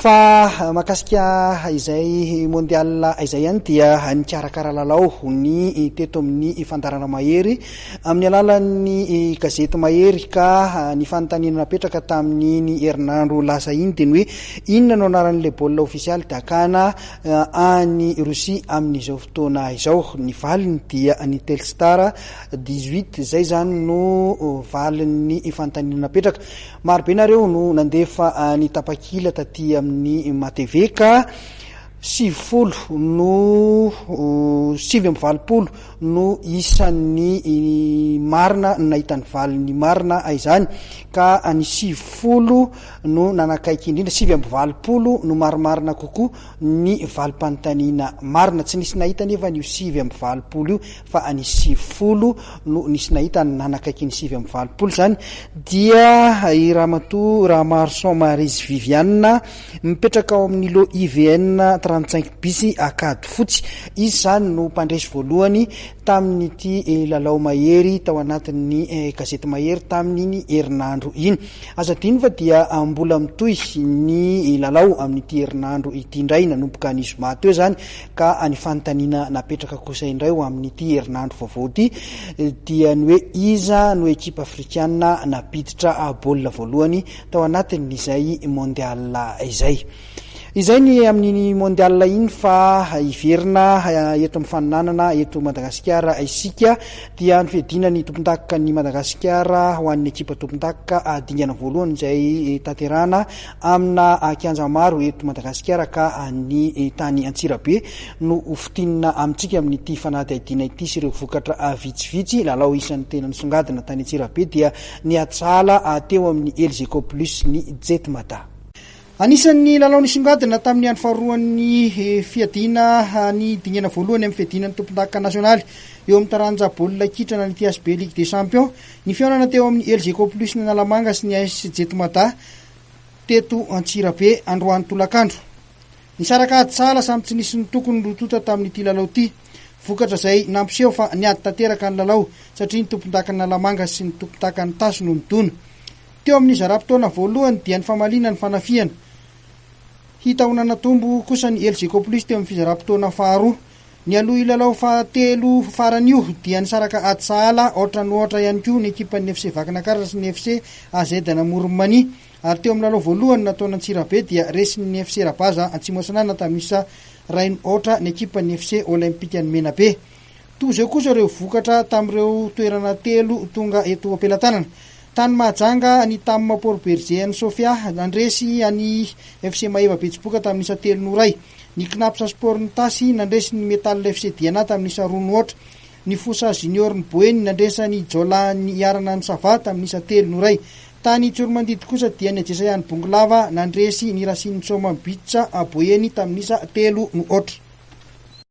Fa mahakasika izay mondial izay ihany dia nikarakara lalao ny teto amin'ny fandaharana Mahery amin'ny alalan'ny gazety Mahery ka ny fanontaniana napetraka tamin'iny herinandro lasa iny dia ny hoe inona no anaran'ilay baolina ofisialy dakana any Rosia amin'izao fotoana izao. Ny valiny dia ny Telstar 18 izay izany no valin'ny fanontaniana napetraka. Maro be nareo no nandefa ny tapakila taty amin'ny MATV ka 90 no 89 no isan'ny marina nahita ny valiny marina izany ka ny 90 no nanakaiky indrindra, 89 no marimarina kokoa ny valim-panontaniana marina. Tsy nisy nahita anefa an'io 89 io fa ny 90 no nisy nahita ny nanakaiky ny 89 izany dia i Ramatoa Ramaroson Maryse Viviane mipetraka ao amin'ny lot IVN 35 bis Ankadifotsy. Izy izany no mpandresy voalohany tamin'ity lalao mahery tao anatin'ny gazety mahery tamin'iny herinandro iny. Aza adino fa dia mbola mitohy ny lalao amin'ity herinandro ity indray nanomboka ny zoma teo izany ka ny fanontaniana napetraka kosa indray ho amin'ity herinandro vaovao ity dia ny hoe iza no ekipa afrikana nampiditra baolina voalohany tao anatin'izay mondial izay. Izay ny amin'iny mondial iny fa hiverina eto amin'ny faninanana eto Madagasikara isika dia ny fiadiana ny tompondaka ny Madagasikara ho an'ny ekipa tompondaka dingana voalohany izay tanterahana amina kianja maro eto Madagasikara ka ny tany Antsirabe no ho fintinina amintsika amin'ity fanadihadiana ity sy ireo vokatra vitsivitsy. Lalao isan'ny tena nisongadina tany Antsirabe dia ny ady sahala teo amin'ny Elgeco Plus ny Jet Mada. Anisan'ny lalao nisongadina tamin'ny andro faharoan'ny fiadiana ny dingana voalohany amin'ny fiadiana ny tompondaka nasionaly eo amin'ny taranja baolina kitra na ny THB Ligue des Champions ny fihaonana teo amin'ny Elgeco Plus ny Analamanga sy ny AS Jet Mada teto Antsirabe androany tolakandro. Nisaraka ady sahala samy tsy nisy nitoko ny roa tonta tamin'ity lalao ity. Vokatra izay nampiseho fa niady tanteraka ny lalao satria ny tompondakan'Analamanga sy ny tompondakan'Itasy no nidona. Teo amin'ny zara-potoana voalohany dia nifamaliana ny fanafihana. Hita ho nanatombo kosa ny Elgeco Plus teo amin'ny fizaram-potoana faharoa. Nialoha io lalao fahatelo farany io dia nisaraka ady sahala aotra no aotra ihany koa ny ekipan'ny FC Vakinakaratra sy ny FC AZ Amoron'i Mania. Ary teo amin'ny lalao voalohany nataon'Antsirabe dia resin'ny FC Rabaza Atsimo Atsinanana tamin'ny isa iray no aotra ny ekipan'ny FC Olympikan'i Menabe. Toy izao kosa ireo vokatra tamin'ireo toerana telo tonga eto am-pelatanana. Tany Mahajanga, ny Tam Port Bergé an'i Sofia nandresy an'i FC Maeva Betsiboka tamin'ny isa telo noho iray. Ny Cnaps Sport Itasy nandresy ny Metal FC Diana tamin'ny isa roa noho aotra. Ny Fosa Junior ny Boeny nandresy an'i Jaolahin'ny Iharana ny Sava tamin'ny isa telo noho iray. Tany Tsiromandidy kosa dia ny Ajesayan'i Bongolava nandresy ny Racine Soma Beach Boeny tamin'ny isa telo noho aotra.